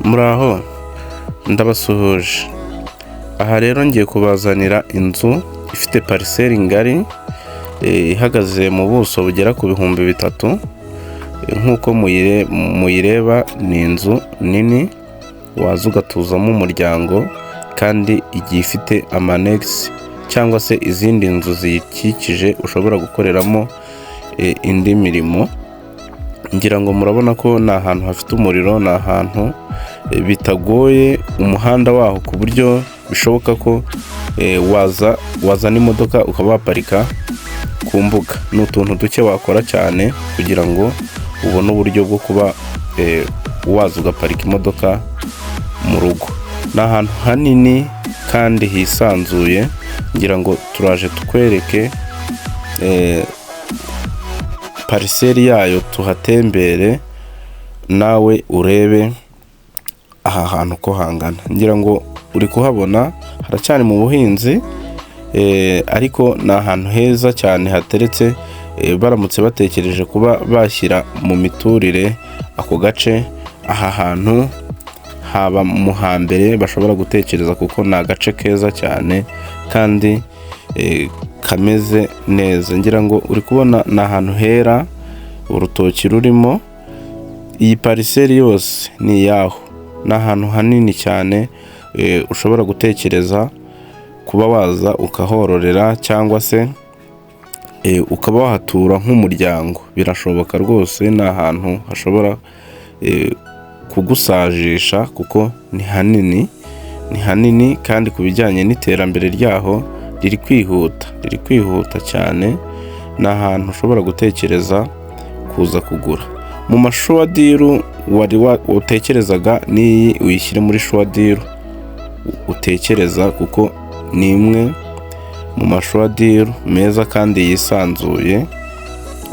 Muraho, ndabasuhuje. Aha rero ngiye kubazanira inzu ifite parcelle ngari, ihagaze mu buso bugera ku 3000. Nk'uko muyireba ni inzu nini waza ugatuzamo umuryango, kandi igiye ifite amanegisi cyangwa se izindi nzu ziyikikije ushobora gukoreramo indi mirimo. Ngira ngo murabona ko ni ahantu hafite umuriro, ni ahantu bitagoye umuhanda waho, ku buryo bishoboka ko waza wazana imodoka ukaba waparika ku mbuga. Ni utuntu duke wakora cyane kugira ngo ubone uburyo bwo kuba waza ugaparika imodoka mu rugo. Ni ahantu hanini kandi hisanzuye, ngira ngo turaje tukwereke parcelle yayo, tuhatembere nawe urebe aha hantu uko hangana. Ngira ngo uri kuhabona haracyari mu buhinzi, ariko ni ahantu heza cyane hateretse. Baramutse batekereje kuba bashyira mu miturire ako gace, aha hantu haba mu hambere bashobora gutekereza, kuko ni agace keza cyane kandi kameze neza. Ngira ngo uri kubona ni ahantu hera, urutoki rurimo. Iyi parcelle yose ni iyaho, ni ahantu hanini cyane ushobora gutekereza kuba waza ukahororera cyangwa se ukaba wahatura nk'umuryango, birashoboka rwose. Ni ahantu hashobora kugusajisha kuko ni hanini, ni hanini kandi ku bijyanye n'iterambere ryaho riri kwihuta, riri kwihuta cyane. Ni ahantu ushobora gutekereza kuza kugura. Mu ma sure deal wari utekerezaga, n'iyi uyishyire muri sure deal utekereza, kuko ni imwe mu ma sure deal meza kandi yisanzuye,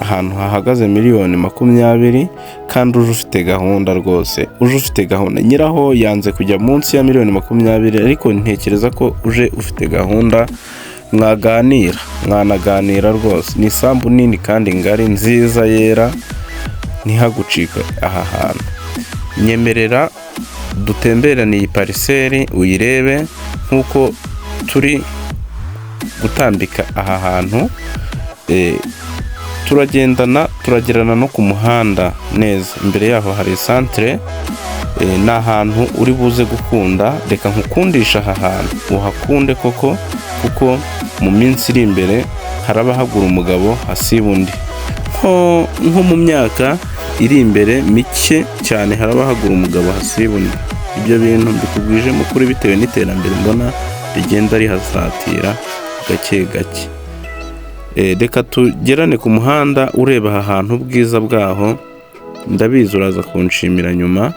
ahantu hahagaze miliyoni 20, kandi uje ufite gahunda rwose, uje ufite gahunda. Nyiraho yanze kujya munsi ya miliyoni 20, ariko ntekereza ko uje ufite gahunda mwaganira, mwanaganira rwose. Ni isambu nini kandi ngari nziza yera, ntihagucike aha hantu. Nyemerera dutemberane iyi parcelle uyirebe nk'uko turi gutambika aha hantu. Turagendana, turagerana no ku muhanda neza. Imbere yaho hari santere, ni ahantu uri buze gukunda. Reka nkukundisha aha hantu uhakunde koko, kuko mu minsi iri imbere haraba hagura umugabo hasiba undi. Nko mu myaka iri imbere mike cyane haraba hagura umugabo hasiba undi. Ibyo bintu mbikubwije mu kuri bitewe n'iterambere mbona rigenda rihasatira gake gake. Reka tugerane ku muhanda ureba aha hantu ubwiza bwaho, ndabizi uraza kunshimira nyuma.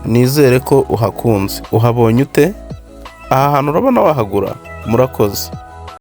Nizere ko uhakunze. Uhabonye ute? Aha hantu urabona wahagura? Murakoze.